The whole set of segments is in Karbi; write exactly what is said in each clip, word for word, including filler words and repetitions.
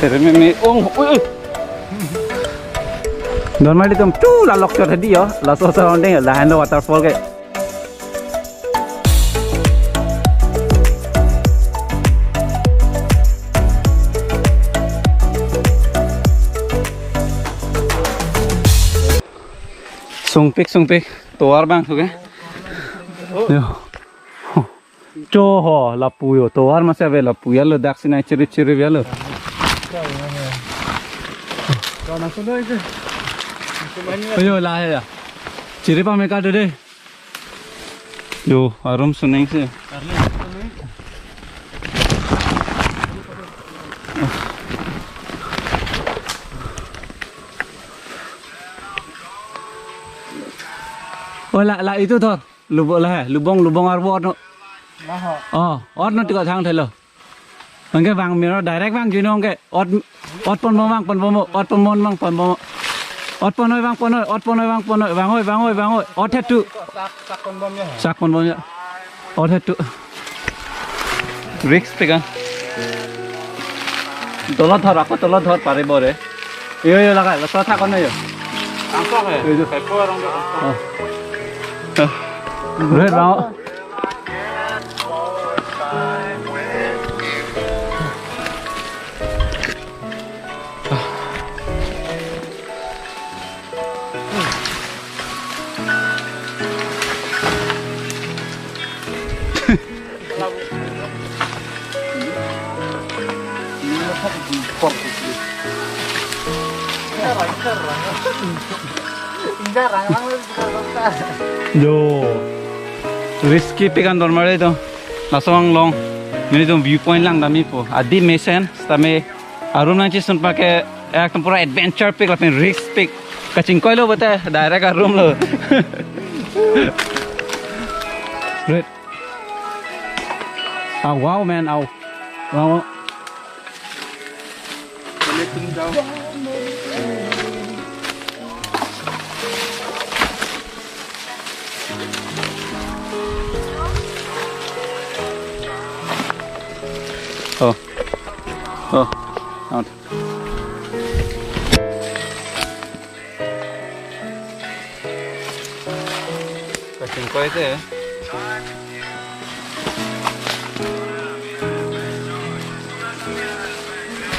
Tere me me ong, ui, ui. Dormali atum chu la lok chot hedi yo. Laso surrounding lahenlo waterfall ke. Sungpik, sungpik. Tovar abang suke. Yo. Cho ho, lapu yo. Tovar masi ave lapu ya lo, dak sinai chirip chirip ya lo. Ayo, la ya. Chirip ame ka do de. Yo, arum suneng si. Oh, la, la itu thor. Lubong la hai, lubong, lubong arvo orno. Laho. Oh, orno tika thang thelo. Anke vang miro direct vang jino anke ot, ot pon bom vang pon bom, ot pon bom vang pon bom. Ot pon oi vang pon oi, ot pon oi vang pon oi, vang oi, vang oi, vang oi. Ot hetu. Sak, sak pon bom ya. Sak pon bom ya. Ot hetu. Risk pegan. Tolot thor, ako tolot thor paribo re. Yo, yo, laga, laso thak kono yo. Angkok ya? Yo, yo. Kaipo arong do angkok. Oh. Oh. Red bang. Yo. Risky pegan dormali to. Laso anglong. Nelitum viewpoint lang damji po. Adim mesen sitame arum nangchesun pa ke ekdom pura adventure pik lapen risk pik. Kachingkoi lo bote direct arum lo. Red. Ah, wow, man, wow. Wow. Oh. Oh. Out. Kachingkoi te.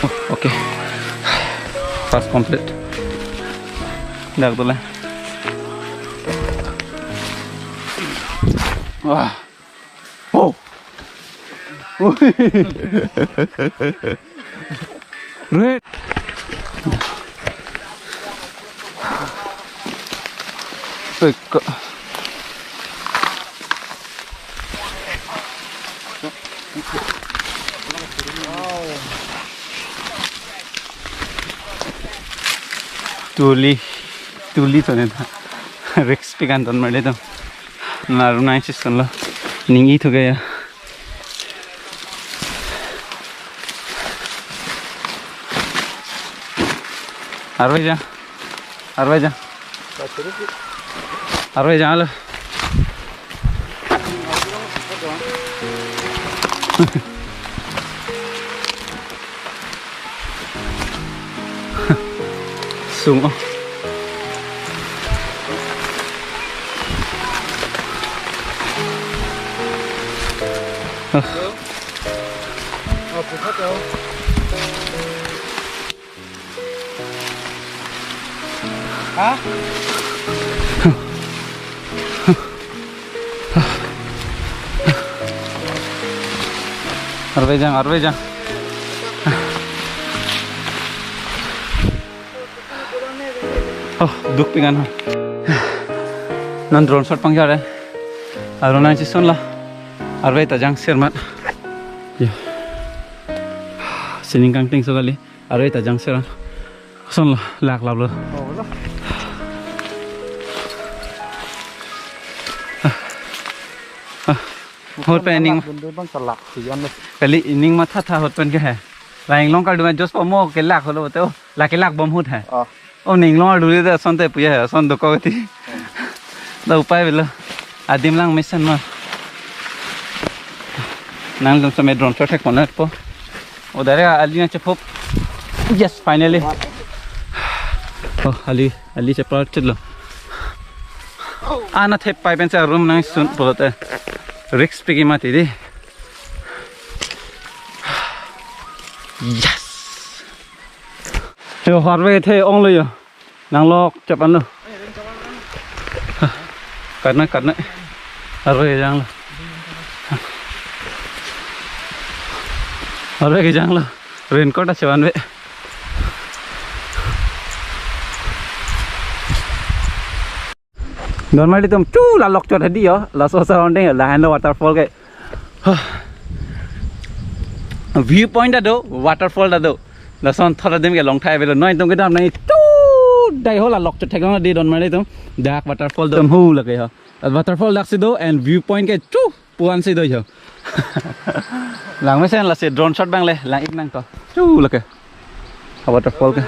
Oh, okay. First complete. Dak tu la. Wah. Oh. Red. Peka. Tuli, tuli to ne tha. Risk pegan dormali to. Naru nangchesun lo. Ning-i thu gaya. Arve ja. Arve ja. Arve ja lo. Sung oh. Ah. Ha? Arve jang, arve jang. Oh, duk pingan. Non drone shot pangjar eh. Aron nangchesun lo. Arve ta jang sermat. Ya. Sining kangting so kali. Arve ta jang seran. Son lo, lak lap lo. Oh, lo. Ah. Ah. Hot pen ning. Bun bang kelak si yan lo. Kali ining matha tha hot pen ke hai. La inglong kal duma jos pa mo kelak holo te. La kelak bom hut hai. Oh. Oh, ning long duri da son te puya hai, son doko ti. Da upai belo. Adim lang mesen ma. Nangtum same drone shot thek ponat po. O dare ali nangchephup. Yes, finally. Oh, ali, ali chepar chitlo. Ana thep pai pen sa room nangsun pulote. Risk piki mati di. Yes. Yo, harve the onglo yo. Nanglok chep anlo. Karna, karna. Arve janglo. Arve ke janglo. Raincoat ase vanve. Don marlitum chu la lokchot hedi yo. Laso surrounding lahenlo waterfall ke. View point ta do, waterfall ta do. Lason thot adim ke longthai avelo. Noi tum kedam nai tu dai ho la lokchot theklong di don marlitum. Dak waterfall do hu lake ho. Waterfall dak si do and view point ke chu puan si do ho. Lang mesen lasi drone shot abang le lang ik nangkok. Chu lake. Ha waterfall ke.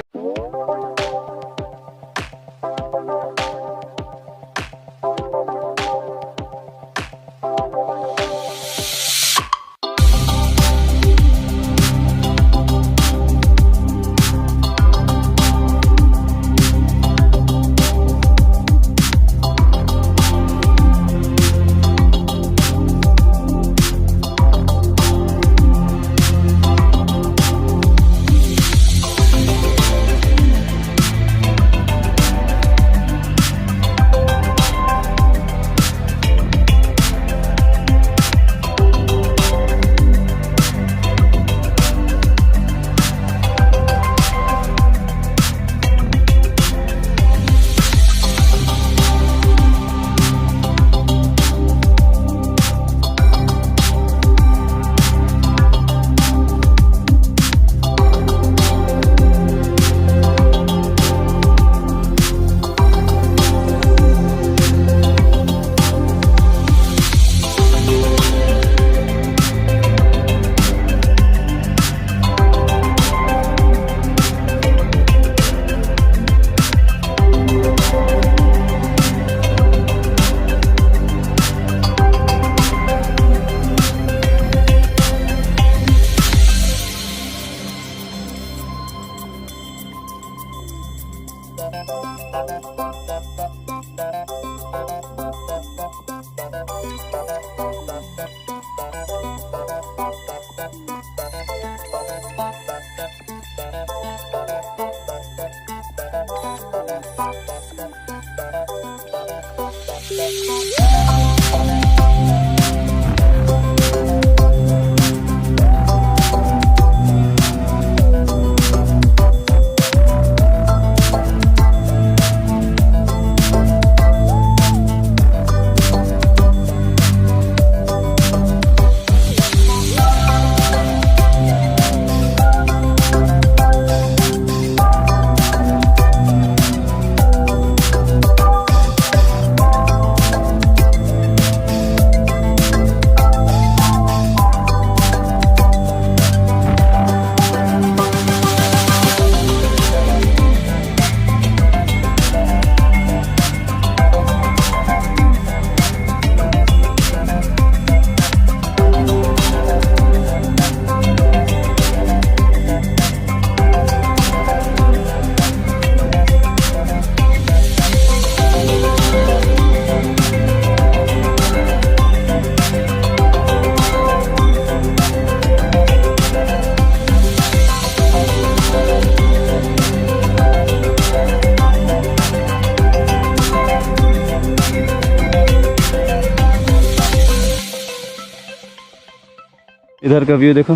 इधर का व्यू देखो,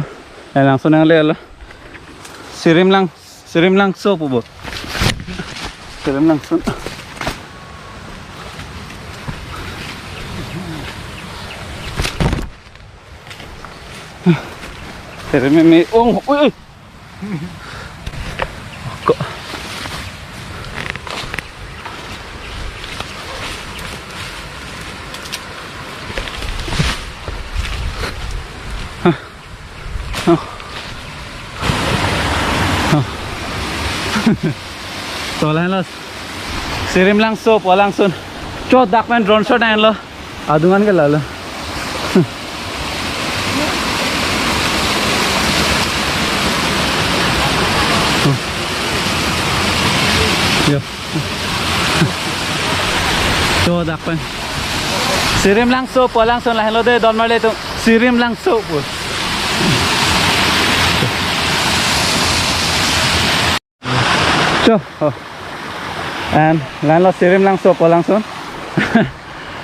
ए, langsun nangle alo. Sirim lang, Sirim Langso pu bo. Sirim Langso. Sirim me ong, oi, oi. Kok. Hah. Hah. Hah. To lahenlo. Sirim Langso pu langsun. Cho dak pen drone shot lahenlo. Adungan ke lalo. Yo, dak pen. Sirimlangso pu alangsun lahenlo dei, Donmarli atum. Sirimlangso pu. Cho. Oh. And lahenlo Sirimlangso pu alangsun.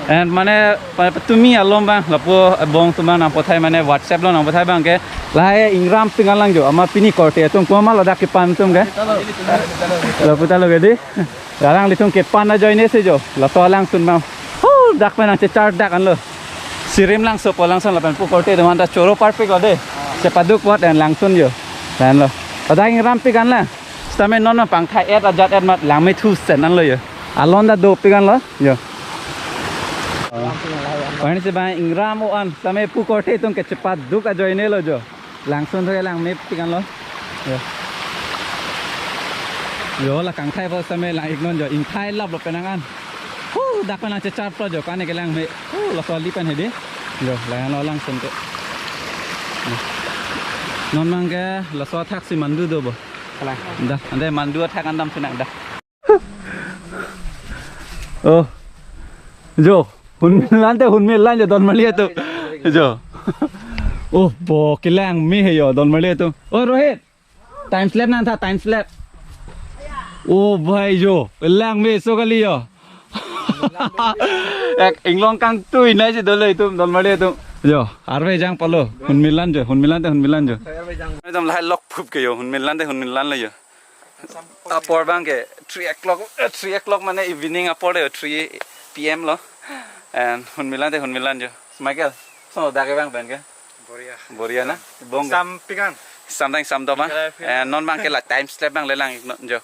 And mane, mane patumi alom abang, lapu abong atum abang nangpathai, mane WhatsApp along nangpathai abang ke. Lahai ingram pik an lang jo, amat pini korte atum komat ladak kepan atum ke. Lapu ta lo ke dei. Alanglitum kepan ajoine si jo, laso alangsun abang. Hu, dak pen nangchechar dak anlo. Sirimlangso pu alangsun lapen pu korte atum anta choro parpiklo dei. Chepaduk apot en langsun jo. Lahenlo. Ladak ingram pik an lang. Sitame non ma pangthai et ajat et amat langme thu sen anlo jo. Alon ta dopik anlo jo. Pangni si abang ingram o-an. Sitame pu korte atum ke chepaduk ajoine lo jo. Langsun thu langmepik anlo. Jo. Jo, la kangthai apot sitame lang-ik non jo. Ingthai laplo penang an. Hu, dak pen nangchechar apot jo, kane kelangme. Hu, laso ali pen he dei. Jo, lahenlo langsun ke. Non abang ke laso athak si mandu do bo. Kalang. Da, ante mandu athak an damsi nang da. Oh. Jo, hunmil an te hunmil an jo, Donmarli atum. Jo. Oh, bo kelangme he jo, Donmarli atum. Oh, Rohit. Time slap nangtha, time slap. Oh, bhai jo, langmeso kali jo. Ek inglong kangtui nai si dolo itum, Donmarli atum. Jo, arve jang palo. Hunmil an jo, hunmil an te hunmil an jo. Itum lahai lok phup ke jo, hunmil an te hunmil an lo jo. Apor abang ke three o'clock, eh, three o'clock mane evening apor de, three P M lo. And hunmil an te hunmil an jo. Michael, so dak ke abang pen ke? Boria. Boria na? Bong ke? Sam pik an. Samtang sam do abang. Mikala pik. And non abang ke la time slap abang le lang-ik non jo.